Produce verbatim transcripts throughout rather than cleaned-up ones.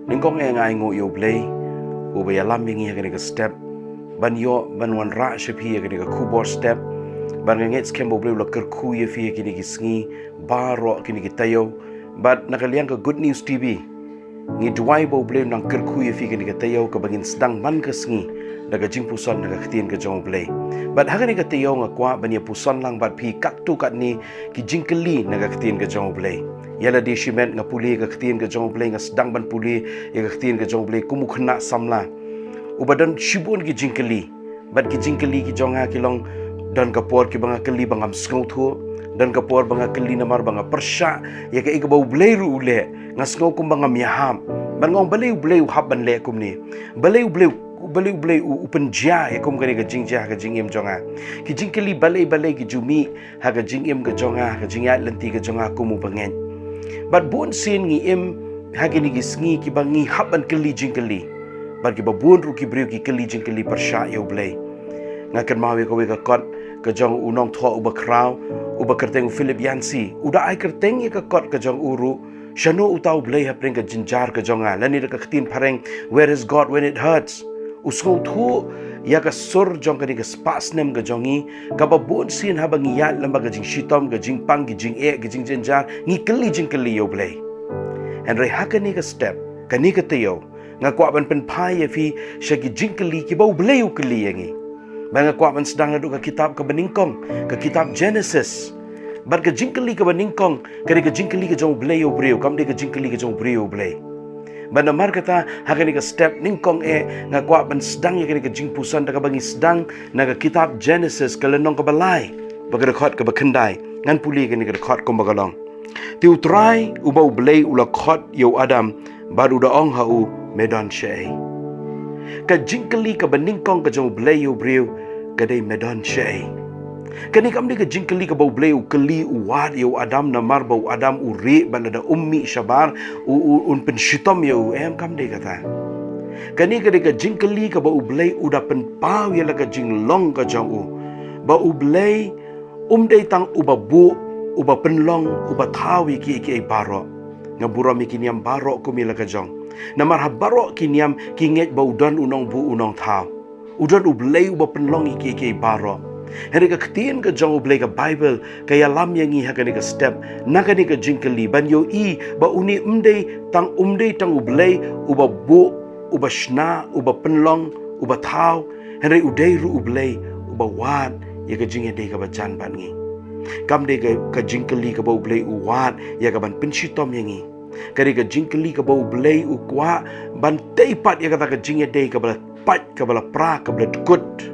Nyngkong eh nga ainguh ïa U Blei uba ïalam ïa ngi ha kane ka step ban ïoh ban wanrah sha phi ïa kane ka khubor step. Bad nga ngeit skhem ba U Blei u la kyrkhu ïa phi ha kine ki sngi baroh kine ki taïew. Bad na ka liang ka Good News T V ngi duwai ba U Blei un nang kyrkhu ïa phi kane ka taïew kaba ngin sdang man ka sngi da ka jingpuson na ka ktien ka jong U Blei. Bad ha kane ka taïew nga kwah ban ïa puson lang bad phi katto katne ki jingkylli na ka ktien ka jong U Blei. Ïa lade shimet nga pule ka ktien ka jong U Blei, nga sdang ban pule ïa ka ktien ka jong U Blei kum u khynnah samla uba don shibun ki jingkylli. Bad ki jingkylli ki jong nga ki long, don ka por kiba nga kylli ba ngam sngewthuh, don ka por ba nga kylli namar ba nga pyrshah ïa kaei kaba U Blei ruh u leh, nga sngew kumba ngam ïahap. Bad nga ong balei U Blei u hap ban leh kumne, balei U Blei, balei U Blei u, u pynjia ïa kum kane ka jingjia ha ka jingim jong nga. Ki jingkylli balei balei ki ju mih ha ka jingim ka jong nga, ha ka jingïaid lynti ka jong nga kum u bangeit. Bad bun sien ngi im ha kine ki sngi kiba ngi hap ban kylli jingkylli. Bad kiba bun ruh ki briew ki kylli jingkylli pyrshah ïa U Blei. Nga kynmaw ïa kawei ka kot ka jong u nongthoh uba khraw, uba kyrteng u Philip Yancey. U da ai kyrteng ïa ka kot ka jong u ruh, Shano uta U Blei hapdeng ka jynjar ka jong nga, lane da ka ktien phareng, Where is God when it hurts? U sngewthuh ïa ka sur jong kane ka spah snem ka jong ngi, kaba bun sien haba ngi ïaid lem bad ka jingshitom, ka jingpang, ka jingeh, ka jingjynjar, ngi kylli jingkylli ïa U Blei. Hynrei ha kane ka step, kane ka taïew, nga kwah ban pynphai ïa phi sha ki jingkylli kiba U Blei u kylli ïa ngi. Bad nga kwah ban sdang naduh ka kitab kaba nyngkong, ka kitab Genesis. Bad ka jingkylli kaba nyngkong, ka dei ka jingkylli ka jong U Blei ïa u briew, kam dei ka jingkylli ka jong u briew ïa U Blei. Bad namar kata, ha kane ka step nyngkong eh, nga kwah ban sdang ïa kane ka jingpuson da kaba ngi sdang na ka kitab Genesis ka lynnong kaba lai, bad ka dkhot kaba khyndai. Ngan pule kane ka dkhot kumba ka long. Te U Trai uba U Blei u la khot ïa u Adam, bad u da ong ha u, Me don shaei? Ka jingkylli kaba nyngkong ka jong U Blei ïa u briew ka dei, Me don shaei? Kane kam dei ka jingkylli kaba U Blei u kylli, u wad ïa u Adam namar ba u Adam u rieh bad lada um mih shabar u, u, un pynshitom ïa u, em, kam dei kata. Kane ka dei ka jingkylli kaba U Blei u da pynpaw ïa la ka jinglong ka jong u. Ba U Blei um dei tang uba buh, uba pynlong, uba thaw ïa kiei kiei baroh. Nga burom ïa ki niam baroh kum ïa la ka jong. Namar ha baroh ki niam ki ngeit ba u don u nongbuh u nongthaw. U don U Blei uba pynlong ïa kiei kiei baroh. Hynrei ka ktien ka jong U Blei, ka Baibl, ka ïalam ïa ngi ha kane ka step, na kane ka jingkylli, ban ïohi ba une um dei tang, um dei tang U Blei uba buh, uba shna, uba pynlong, uba thaw, hynrei u dei ruh U Blei uba wad ïa ka jingïadei kaba jan bad ngi. Kam dei ka, ka jingkylli kaba U Blei u wad ïa ka ban pynshitom ïa ngi. Ka dei ka jingkylli kaba U Blei u kwah ban tei pat ïa kata ka jingïadei kaba la pait, kaba la pra, kaba la dkut.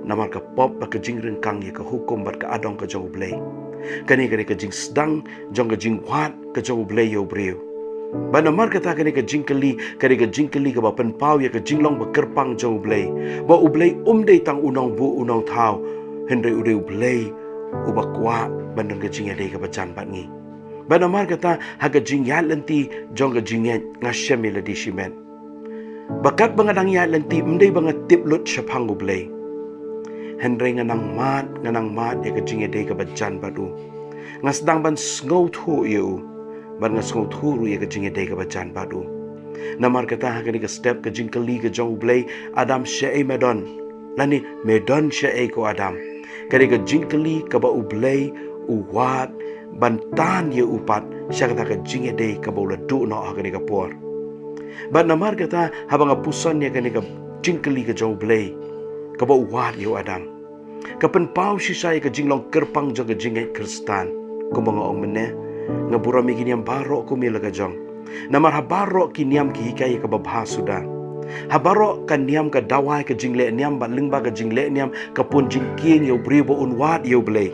Namar ka pop bad ka jingryngkang ïa ka hukum bad ka adong ka jong U Blei. Kane ka dei ka jingsdang jong ka jingwad ka jong U Blei ïa u briew. Bad namar kata kane ka jingkylli ka dei ka jingkylli kaba pynpaw ïa ka jinglong ba kyrpang jong U Blei. Ba U Blei um dei tang u nongbuh u nongthaw, hynrei u dei U Blei uba kwah ban don ka jingïadei kaba jan bad ngi. Bad namar kata ha ka jingïaid lynti jong ka jingngeit, nga shem ïa lade shimet ba katba nga dang ïaid lynti, ym dei ba nga tip lut shaphang U Blei. Hynrei nga nang mad, nga nang mad ïa ka jingïadei kaba jan bad u. Nga sdang ban sngewthuh ïa u, bad nga sngewthuh ruh ïa ka jingïadei kaba jan bad u. Namar kata ha kane ka step ka jingkylli ka jong U Blei, Adam, shaei me don? Lane me don shaei ko Adam? Ka dei ka jingkylli kaba U Blei u wad ban tan ïa u pat sha kata ka jingïadei kaba u la duh noh ha kane ka por. Bad namar kata haba nga puson ïa kane ka jingkylli ka jong U Blei kaba u wad ïa u Adam, ka pynpaw shisha ïa ka jinglong kyrpang jong ka jingngeit Khristan. Kumba nga ong mynne, nga burom ïa ki niam baroh kum ïa la ka jong. Namar ha baroh ki niam ki hikai ïa kaba bha suda. Ha baroh ka niam ka dawai ka jingleh niam bad lyngba ka jingleh niam ka pun jingkieng ïa u briew ba un wad ïa U Blei.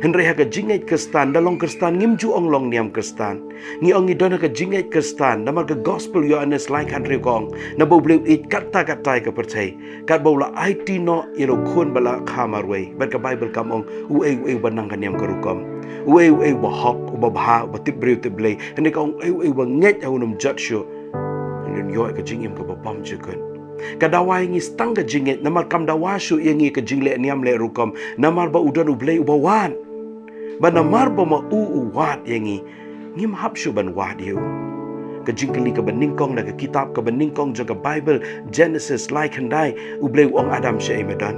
Hynrei ha ka jingngeit Khristan, da long Khristan ngim ju ong long niam Khristan. Ngi ong ngi don ha ka jingngeit Khristan, namar ka Gospel Ïoannis lai khathynriew ka ong, naba U Blei u ïeit katta katta ïa ka pyrthei, katba u la aiti noh ïa la u khun ba la kha marwei. Bad ka Baibl kam ong, uei uei uba nang ka niam ka rukom, uei uei uba hok, uba bha, uba tip briew tip Blei, hynrei ka ong uei uei uba ngeit ha u, ym jot shuh, hynrei un ïoh ïa ka jingim kaba bymjukut. Ka dawa ïa ngi tang ka jingngeit, namar kam dawa shuh ïa ngi ka jingleh niam leh rukom, namar ba u don U Blei uba wad. Bad namar ba ma u u wad ïa ngi, ngim hap shuh ban wad ïa u. Ka jingkylli kaba nyngkong na ka kitab kaba nyngkong jong ka Bible, Genesis lai khyndai, U Blei u ong Adam, shaei me don?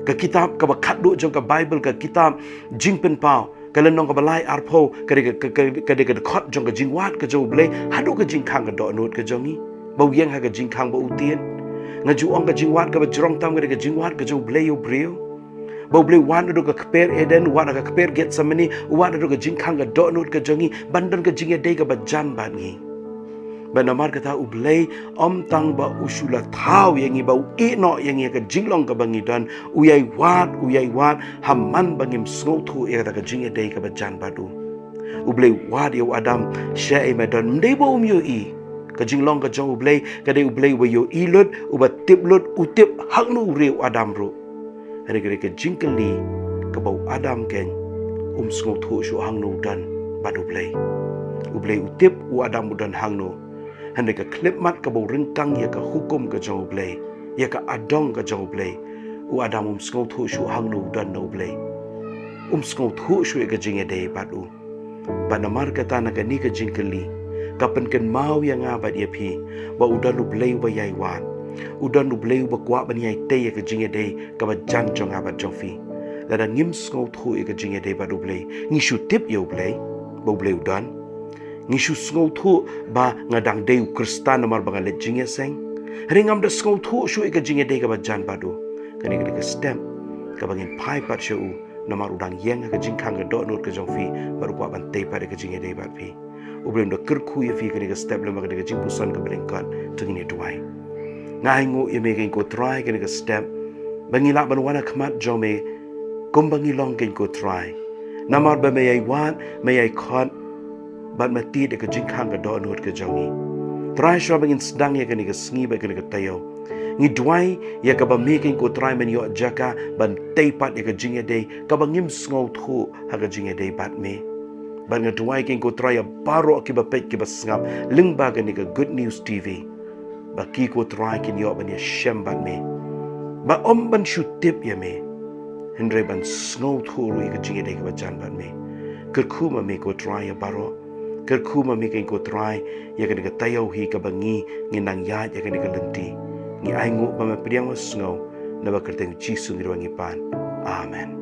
Ka kitab kaba khatduh jong ka Bible, ka kitab Jingpynpaw, ka lynnong kaba lai arphew, ka dei ka, ka, ka, ka dei ka dkhot jong ka jingwad ka jong U Blei haduh ka jingkhang ka dohnud ka jong ngi. Ba u ïeng ha ka jingkhang ba u tied. Nga ju ong ka jingwad kaba jrong tam ka dei ka jingwad ka jong U Blei ïa u briew. Ba U Blei u wad naduh ka kper Eden, u wad ha ka kper Gethsemane, u wad naduh ka jingkhang ka dohnud ka jong ngi, ban don ka jingïadei kaba jan bad ngi. Bad namar kata U Blei, ym tang ba u shu la thaw ïa ngi, ba u ïehnoh ïa ngi ha ka jinglong kaba ngi don, u ïai wad, u ïai wad, ha man ba ngim sngewthuh ïa kata ka jingïadei kaba jan bad u. U Blei u wad ïa u Adam, shaei me don, ym dei ba um ïohi. Ka jinglong ka jong U Blei, ka dei U Blei uba ïohi lut, uba tip lut, u tip hangno u rieh u Adam ruh. Hynrei ka dei ka jingkylli kaba u Adam keiñ um sngewthuh shuh hangno u don bad U Blei. U Blei u tip u Adam u don hangno. Hynrei ka khyllipmat kaba u ryngkang ïa ka hukum ka jong U Blei, ïa ka adong ka jong U Blei, u Adam um sngewthuh shuh hangno u don na U Blei. Um sngewthuh shuh ïa ka jingïadei bad u. Bad namar kata na kane ka jingkylli, ka pynkynmaw ïa nga bad ïa phi, ba u don U Blei uba ïai wad. U don U Blei uba kwah ban ïai tei ïa ka jingïadei kaba jan jong nga bad jong phi. Lada ngim sngewthuh ïa ka jingïadei bad U Blei, ngi shu tip ïa U Blei, ba U Blei u don. Ngi shu sngewthuh ba nga dang dei u Khristan namar ba nga leit jingïaseng. Hynrei ngam da sngewthuh shuh ïa ka jingïadei kaba jan bad u. Kane ka dei ka step kaba ngin phai pat sha u, namar u dang ïeng ha ka jingkhang ka dohnud ka jong phi, bad u kwah ban tei pat ïa ka jingïadei bad phi. U Blei un da kyrkhu ïa phi ha kane ka step lem bad kane ka jingpuson kaba lyngkot, to ngin ïa duwai. Nga ainguh ïa me keiñ ko Trai ha kane ka step, ba ngi lah ban wan ha khmat jong me, kumba ngi long keiñ ko Trai. Namar ba me ïai wad, me ïai khot, bad me tied ïa ka jingkhang ka dohnud ka jong ngi. Trai shuwa ba ngin sdang ïa kane ka sngi bad kane ka taïew, ngi duwai ïa kaba me keiñ ko Trai men ïoh jaka ban tei pat ïa ka jingïadei kaba ngim sngewthuh ha ka jingïadei bad me. Bad nga duwai keiñ ko Trai ïa baroh kiba peit kiba sngap lyngba kane ka Good News T V, ba ki ko Trai kin ïoh ban ïashem bad me. Ba ym ban shu tip ïa me, hynrei ban sngewthuh ruh ïa ka jingïadei kaba jan bad me. Kyrkhu ma me ko Trai ïa baroh. Kyrkhu ma me keiñ ko Trai ïa kane ka taïew hi kaba ngi, ngin nang ïaid ïa kane ka lynti. Ngi ainguh ba me pdiang me sngew, na ka kyrteng Jisu ngi duwai ngi pan. Amen.